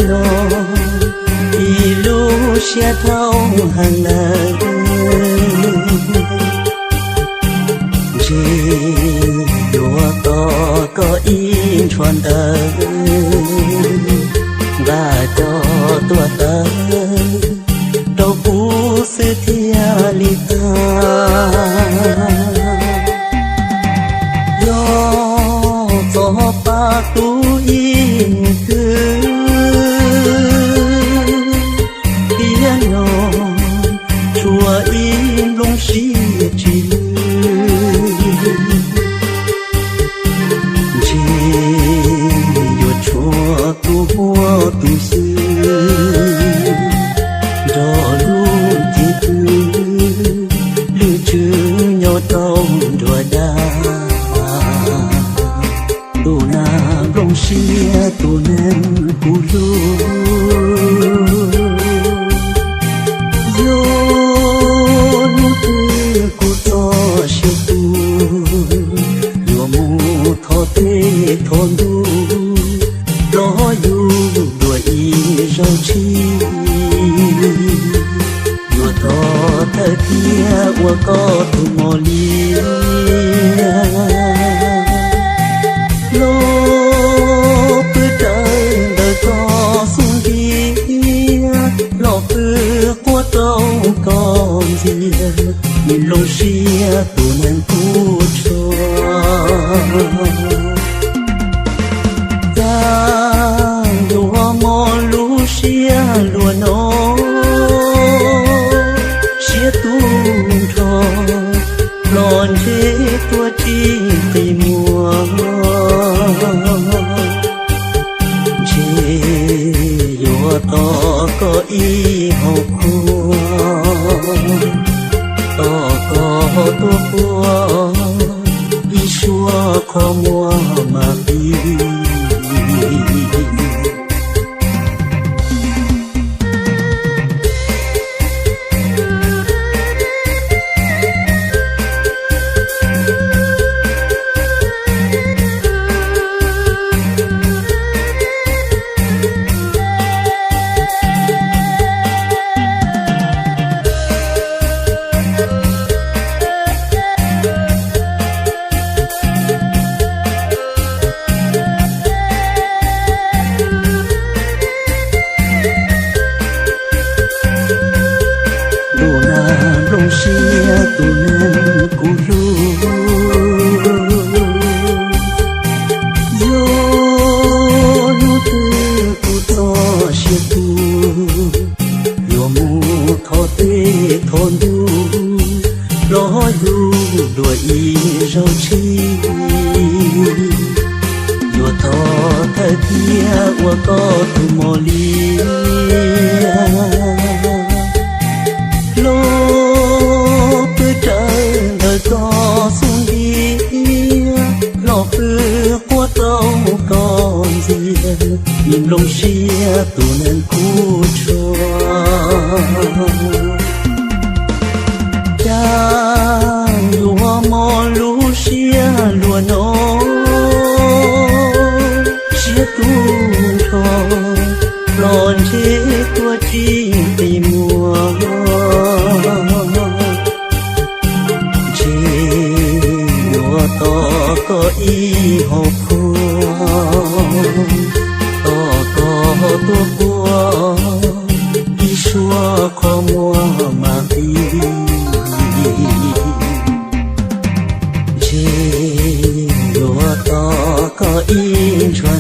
no ib lub siab dhau heev lawm. Ntshe yuav tos koj ib ntshua ntawv, nqa coj tuaj tawm rau kuv xwb thiaj li tag. Yog txog pab tub ib nus twg, tiam no tshuav ib nplooj siab tsis lwj. Ntshe yuav tshuav tus huab tus xwm nrog lub cev twg, lwm tswv nyob rau nruab dab. Tus nag nplooj siab tus neeg kuv hlub, yog hnub twg kuv txoj sia tu, yuav mus thov tej thov ntuj los yug dua ib zaug tshij. Yuav tos thawj thiab ua koj tus mos liab, los pw rawv ntawm koj xub ntiag, los pw quaj rau koj ntxiag, nplooj siab tus neeg kuv tshua. Cas yuav mob lub siab luag no, siab tu nrho los ntshe tuaj tsis qi muag. Ntshe yuav tos koj ib hom khuab, tos koj tuaj quaj ib suab qhov muag mam qi. Tus nag nplooj siab tus neeg kuv hlub, yog hnub twg kuv txoj sia tu, yuav mus thov tej thov ntuj los yug dua ib zaug tshij. Yuav thov thawj thiab ua koj tus mos liab, los pw rawv ntawm koj xub ntiag, los pw quaj rau koj ntxiag, nplooj siab tus neeg kuv tshua. Cas yuav mob lub siab luag no, siab tu nrho los ntshe tuaj tsis qi muag. Ntshe yuav tos koj ib hom khuab, tos koj tuaj quaj ib suab qhov muag mam qi. Ntshe yuav tos koj ib ntshua